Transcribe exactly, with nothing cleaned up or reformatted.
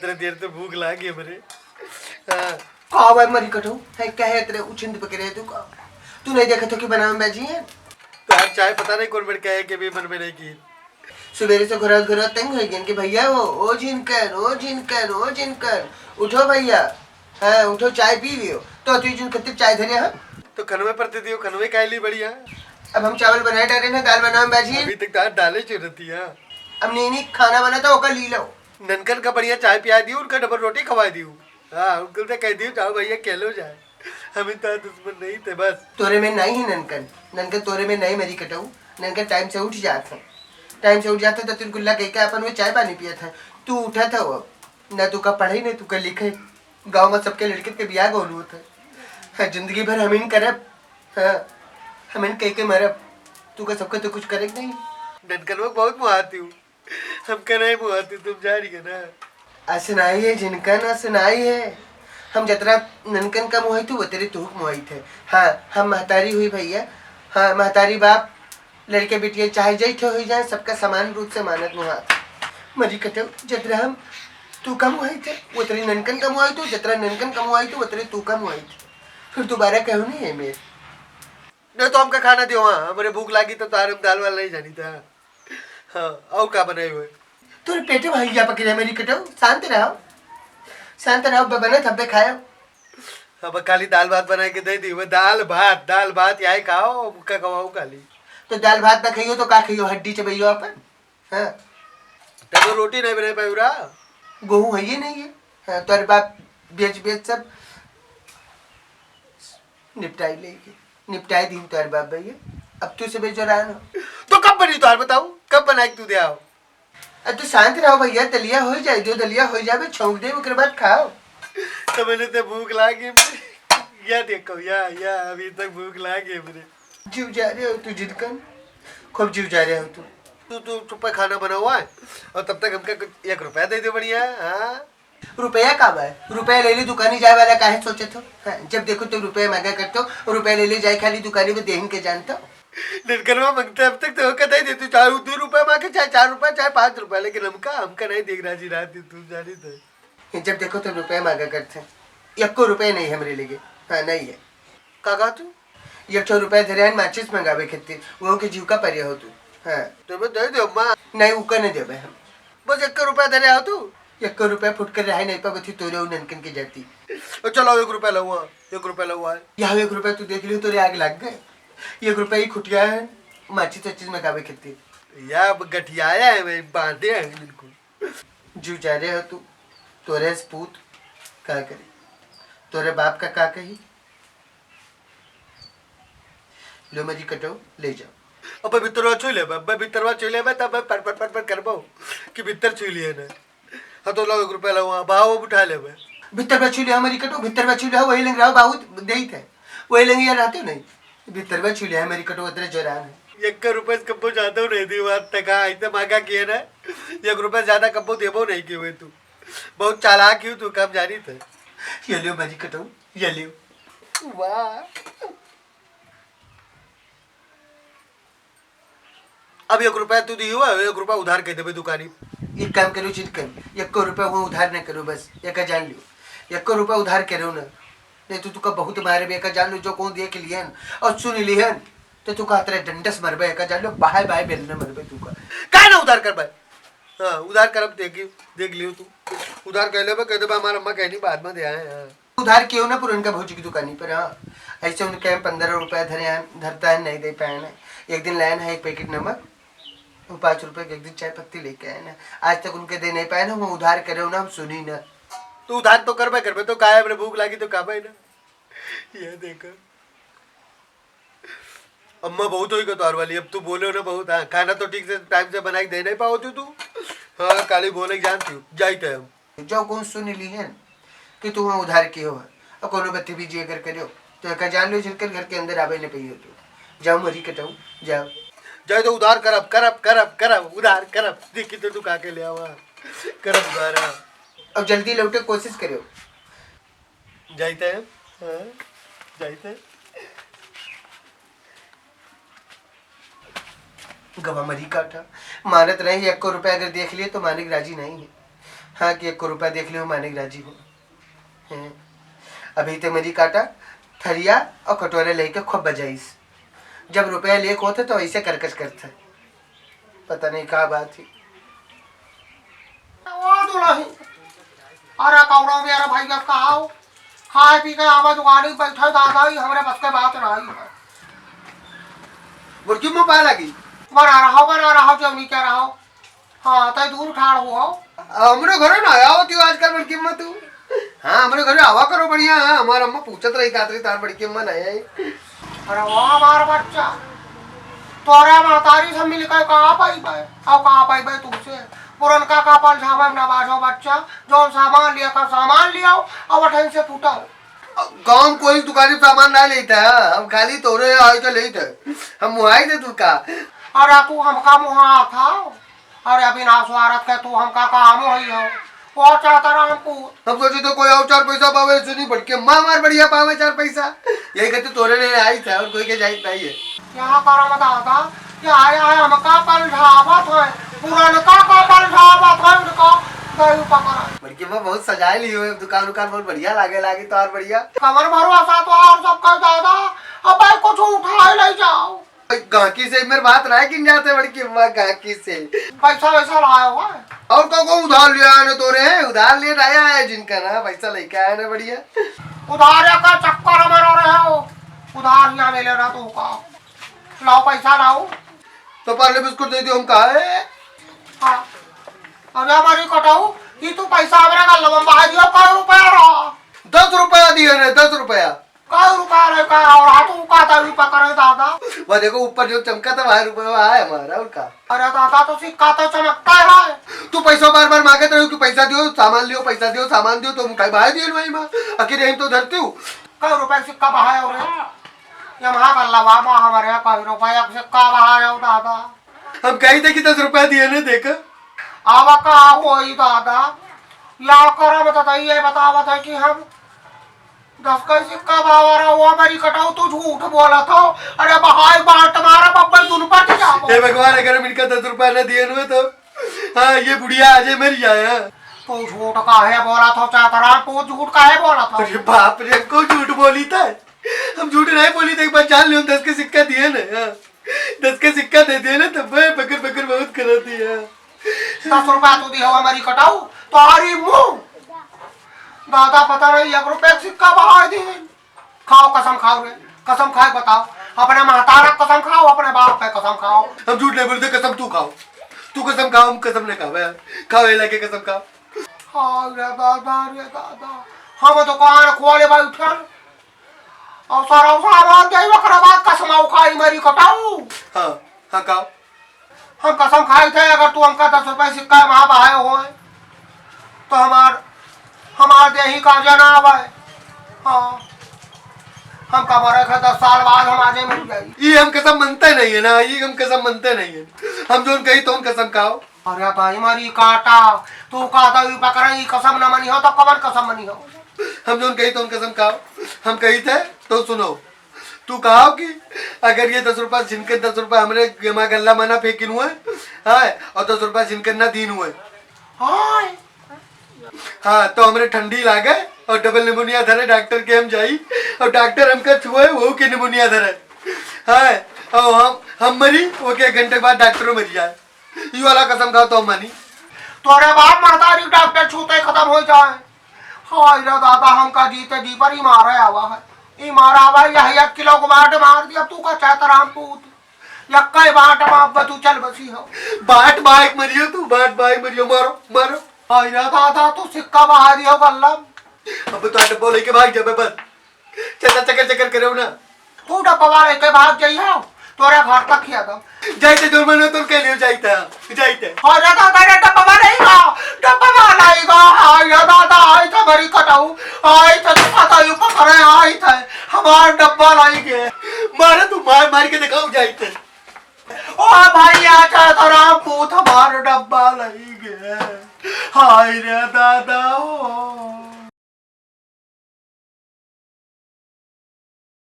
इतना देर से भूख लागी हमरे। हाँ। का बा मरी कटऊ? है, कहे इतने उछिंद पकड़े तू का? तू नहीं देखत हो कि बनावे में बाजी है? तो आज चाय पता नहीं कौन बेर कहे के भी मन में नहीं की। सुबेरे से घुरत घुरत तंग हो गए कि भैया हो, ओ जिनकर, ओ जिनकर, ओ जिनकर, उठो भैया, हाँ, उठो, चाय पी लियो। तो तू जिन खातिर चाय धरे, हाँ? तो खनवे पर दे दियो, खनवे काहे ली बढ़िया। अब हम चावल बनाए डाले ना, दाल बनावे में बाजी। अभी तक दाल डाले चुरती है। अब नीनी खाना बना तो ओका ली लो। ननकन का बढ़िया चाय पिया दियो, उनका डबल रोटी खवा दियो। हाँ, उनके तो कह दियो, "जाओ भैया, खेलो जाए, हम इतना दुश्मन नहीं थे बस।" तोरे में नहीं है ननकन, ननकन तोरे में नहीं मरी कटऊ। ननकन टाइम से उठ जात है, टाइम से उठ जात है तो तिनकुल्ला कह के अपन वो चाय पानी पियत है। तू उठत है अब, ना तू का पढ़े, ना तू का लिखे। गाँव में सबके लड़के के बियाह गोल होत है। हाँ, जिंदगी भर हमीन करब, हाँ, हमीन कह के मरब। तू का सबके तो कुछ करे के नहीं। ननकन लोग बहुत मुहाती हूँ। हमका नहीं मुआती, तुम जा रही है ना। अस नाई है जिनकन, अस नाई है। हम जतरा ननकन का मुआई थू, वतरे तुहक मुआई थे। हाँ, हम महतारी हुई भैया। हाँ, महतारी बाप, लड़के बिटिया चाहे जैठे हुई जाए, सबका समान रूप से मानत मुआत। मरी कटे, जतरा हम तू का मुआई थे, वतरे ननकन का मुआई थू, जतरा ननकन का मुआई थू, वतरे तू का मुआई थे। फिर दोबारा कहो नहीं है मेरे। नहीं तो हमका खाना दियो, हाँ, हमरे भूख लागी तो तार हम दाल वाल नहीं जानी था। हाँ, और का बनाई हुए? तोरे पेटे में हइया पकड़े मेरी कटो, शांत रहो। शांत रहो, ब-, बनत हब्बे खायो। अब खाली दाल भात बना के दे दी, वो दाल भात, दाल भात यही खाओ, मुक्का खवाओ खाली। तो दाल भात ना खाइयो तो का खाइयो, हड्डी चबइयो अपन? हाँ। तब तो रोटी नहीं बना पाई रहा। गोहूँ है ये नहीं है। हाँ, तोरे बाप बेच बेच सब निपटाई लेके, निपटाई दीन तोहर बाप भैया। अब तू से बेजोरान हो। तो कब बनी तोहर बताऊ, कब बनाई तू दे आओ? अब तू शांत रहो भैया, दलिया हो जाए, जो दलिया हो जावे छौंक दे, ओकर बाद खाओ। तो मैंने तो भूख लागी, या देखो, या, या अभी तक भूख लागी हमरे। जीव जा रहे हो तू जिनकन, खूब जीव जा रहे हो तू। तू, तू चुप्पे खाना बनावा है और तब तक हमका कुछ एक रुपया दे दे बढ़िया, हाँ? रुपया का बा? रुपया ले ले दुकानी जाए वाला काहे सोचत हो? हाँ, जब देखो तो रुपया मांगा करतो, रुपया ले ले जाए खाली दुकानी में देहिन के जानतो। ननकनवा मंगते अब तक तो कतई देती, चाहे वो दो रुपया मांगे, चाहे चार रुपया, चाहे पाँच रुपया, लेकिन हमका, हमका नहीं देख राजी रात दिन, तू जानी तो। जब देखो तो रुपया मांगा करते हैं, एको रुपया नहीं हमरे लगे। हाँ, नहीं है। का कहा तू? एक ठो रुपया धरे हैं माचिस मंगावे खातिर, वो के जीव का परिया हो तू। हाँ। तो मैं दे दे अम्मा। नहीं, ऊ का नहीं देबे हम। बस एक रुपया धरे हो तू? एक रुपया फुट कर रहे नहीं पाबे थी तोरे उ ननकन के जाती। ओ चलो, एक रुपया लउआ, एक रुपया लउआ। यह एक रुपया तू देख लियो, तोरे आग लग गए। एक रुपया ही खुटिया है, माचिस वाचिस मंगावे खातिर। या अब गठियाया है भाई, बांधे हैं बिल्कुल। जीव जा रहे हो तू, तोरे सपूत का करी, तोरे बाप का का कही? लो मरी कटो, ले जाओ। अबे भितरवा छुई लेबे, अबे भितरवा छुई लेबे, तब पर, पर, पर, पर करबो कि भितर छुई लिए ना। हाँ तो लाओ एक रुपया लाओ, हाँ, भाव अब उठा लेबे। भितरवा छुई ले, मरी कटो, भितरवा छुई ले, वही लंग रहा, बाबू देई थे, वही लंग यार रहते नहीं। भितरवा छुई ले, मरी कटो, उतरे जोरान है। एक रुपये से कब्बो ज्यादा नहीं दी बात तक, हाँ, इतने मांगा किए ना, एक रुपये ज्यादा कब्बो देबो नहीं किए हुए तू। बहुत चालाक ही तू, कम जानी थे। ये लियो मरी कटो, ये लियो। वाह। अब एक रुपया तू दियो, एक रुपया उधार कह देबे दुकानी। एक काम करो चिटकन, एको रुपया वो उधार न करो, बस एका जान लियो, एको रुपया उधार करो ना, नहीं तो तुका बहुत मारे बे। एका जान लो, जो कौन देख लिहन और सुन लिहन तो तुका तेरे डंडस मरबे। एका जान लो, बाहे बाहे बेलने मरबे तुका। काहे ना उधार करबे? हाँ, उधार करब, देखी, देख लियो तू। उधार कह लेबे, कह देबे हमार अम्मा कहनी बाद में दे आए हैं। उधार कियो ना पुरनका भौजी की दुकानी पर, हाँ। ऐसे उनके हम पन्द्रह रुपया धरे हैं, धरता है, नहीं दे पाए ना। एक दिन लायन है एक पैकेट नमक, वो पाँच रुपये के एक दिन चाय पत्ती लेके आए ना। आज तक उनके दे नहीं पाए ना, वो उधार करे हो ना, हम सुनी ना। तो उधार तो करबे करबे, तो काहे हमरे भूख लागी तो खाबे ना। ये देखो। अम्मा बहुत होई कतवार वाली, अब तू बोले हो ना बहुत। हाँ, खाना तो ठीक से टाइम से बना के दे नहीं पाओ तू, तू। हाँ, काली बोले के जानती हूँ, जाइते हम। जो कौन सुन लिहन कि तू वहाँ उधार कियो है, और कोनो बदतमीजी अगर करियो, तो एका जान लो, झिलकर घर के अंदर आवे न पइयो तू। जाओ मरी कटाऊ, जाओ। जाए तो उधार करब, करब, करब, करब, उधार करब। देखी तो तू का के ले आवा, करब उधार। अब जल्दी लौटे कोशिश करियो। जाइते हैं, हाँ, जाइते हैं। गवा मरी काटा, मानत नहीं, एको रुपया अगर देख लिए तो मानिक राजी नहीं है। हाँ, कि एक रुपया देख लियो, मानिक राजी हो। हैं? अभी तो मेरी काटा थरिया और कटोरे लेके खूब बजाइस। जब रुपया लेके होते तो ऐसे करकच करते। पता नहीं का बात है। ओ दुलही, अरे कौनो मेरा भैया कहा हो, खाए पी के आवे दुकानी बैठे दादा, ई हमरे बस के बात नहीं है। बुढ़की मुँह पाए लगी। बना रहा हो, बना रहा हो, जौनी क्या रहा हो। हाँ, तै दूर ठाड़ हो। हमरे घरे ना आया होती हो आजकल बड़की अम्मा तू। हाँ, हमरे घरे आवा करो बढ़िया। हाँ, हमार अम्मा पूछत रही कात रही तार बड़की अम्मा ना आई। अरे वाह हमार बच्चा, तोरा महतारी से मिलकर कहाँ पाइबे? अब कहाँ पाइबे तुमसे? पुरनका का पलझावे में ना बाझो बच्चा, जौन सामान लिया कर सामान लियाओ, अब अठन से फूटाओ। गाँव में कोई दुकानी पे सामान ना लेता है, हम खाली तोरे यहाँ आए तो लेते हैं। हम मुहाई दे तू का? अरे तू हमका मुहा था? अरे अविनाश वारत के तू हमका काम होई हो। ओ चाहता रामपुर। हम सोचे तो कोई और चार पैसा पावे, सुनी बड़की अम्मा हमार बढ़िया पावे चार पैसा। यही कहते तोरे ने आई था और कोई के जाइत नहीं है। क्या करम दादा, क्या आया है हमका पलझावत है, पुरनका का पलझावत है उनका गयू पकड़ा। बड़की अम्मा बहुत सजाए ली हो, दुकान उकान बहुत बढ़िया लागे लागे तो और बढ़िया। कमर भरोसा तो और सबका दादा, अब भाई कुछ उठाए ले जाओ। गाहकी से मेरे बात रहा कि नहीं जाते बड़की अम्मा गाहकी से। पैसा वैसा लाया हुआ है? और तो को उधार लिया है ना तोरे, उधार ले आया है जिनका ना पैसा लेके आया ना बढ़िया। उधार का चक्कर में रह रहे हो, उधार ना मिले ना तो का। लाओ पैसा लाओ। तो पार्ले बिस्कुट दे दियो हम कहा है? हाँ। अरे हमारी कटाऊ, ये तू पैसा हमारे गल्ला में बहा दियो, कै रुपया रहा? दस रुपया दिए ने, दस रुपया। कै रुपया रहे का? और हाथ ऊ का था, ऊ पकड़े दादा। वह देखो ऊपर जो चमका था, वह रुपया है हमारा, और का? अरे दादा, तो सिक्का तो चमकता है। तू पैसा बार बार मांगत रहो कि पैसा दियो, सामान लियो, पैसा दियो, सामान दियो, तो हम कहीं बहा दियो भाई माँ, आखिर यहीं तो धरती हूँ। कै रुपया सिक्का बहाए हो रे? ये वहाँ का लवा माँ हमारे यहाँ कै रुपया सिक्का बहाए हो दादा। हम कही थे कि दस रुपया दिए ने, देख। आवा का होई दादा, या करम तो ये बतावत है कि हम दस कै सिक्का बहावा रहा, वो हमारी कटाऊ तू झूठ बोला था। अरे बहाई बांट मारा बब्बे दुन पर जाओ। हे भगवान, अगर हम इनका दस रुपया न दिए हुए तो, हाँ, ये बुढ़िया आज ही मर जाए, हाँ। तू झूठ काहे बोला था चातरा, तू झूठ काहे बोला था? अरे बाप रे, हमको झूठ बोली था। हम झूठ नहीं बोली था, एक बार जान लियो, दस के सिक्का दिए ना, हाँ। दस के सिक्का दे दिए ना, तब मैं बकर बकर बहुत करती है। दस रुपया तू दिया हमारी कटाऊ, तो आरी मुंह। दादा पता नहीं, एक रुपया का सिक्का बहार दिए। खाओ कसम खाओ रे, कसम खाए बताओ, अपने महतारा कसम खाओ, अपने बाप पे कसम खाओ। हम झूठ नहीं बोलते, कसम तू खाओ, तू कसम खाओ, हम कसम नहीं खावे। खाओ, ये लेके कसम खाओ। हाँ रे दादा, रे दादा, हम दुकान खोले बैठल और सारा सामान दे, ओकरा बाद कसम खाई मरी कटाऊ। हाँ, हाँ, खाओ। हम कसम खाई थे, अगर तू हमका दस रुपया सिक्का वहाँ बहाए होए, तो हमार, हमार देही काजा ना आवे। हाँ, हमका मरे के दस साल बाद हम आजे मर जाई। ये हम कसम मनते नहीं है ना, ये हम कसम मनते नहीं है। हम जोन कही तोन कसम खाओ। अरे भाई मरी काटा, तू का दवी पकड़ा, ई कसम न मनी हो तो कवन कसम मनी हो? हम जोन कही तोन कसम खाओ, हम कही थे तो सुनो। तू कहो कि अगर ये दस रुपया, जिनके दस रुपया हमरे गेमा गल्ला मना फेंकिन हुए, हाँ, और दस रुपया जिनके ना दीन हुए, हाँ, हाँ, तो हमरे ठंडी लागे और डबल निमोनिया धरे, डॉक्टर के हम जाई और डॉक्टर हमका छुए, वो के निमोनिया धरे, हाँ, और हम, हम मरी, वो के एक घंटे बाद डॉक्टरों मर जाए। ई वाला कसम खाओ तो हम मानी। तोरे बाप महतारी डॉक्टर छूते खत्म हो जाए। हाय रे दादा, हमका जीते जी पर ई मारे आवा है, ई मारा आवा है, यही एक किलो को बाट मार दिया, तू का चाहता राम पूत। यक्का ही बाट मार, अब तू चल बसी हो। बाट बाइक मरियो तू, बाट बाइक मरियो, मारो, मारो। हाय रे दादा, तू सिक्का बहा दियो गल्ला। अब तो डब्बो लेके भाग जाबे बस। चला चकर चकर करे हो ना। तू डब्बा वाले के भाग जाई हो, तोरा घर तक खिया दो। जाइते जोर मनो तो के लिए जाइते, जाइते। अरे दादा रे, डब्बा वाला ही गा, डब्बा वाला ही गा। हाय रे दादा, आई था बड़ी कटाऊ, आई था तो पता ही पकड़े, आई था हमार डब्बा लाई के। मारे तू मार मार के दिखाओ जाइते। ओ भाई, आचा तो राम पूत हमार डब्बा लाई के। हाय रे दादा ओ।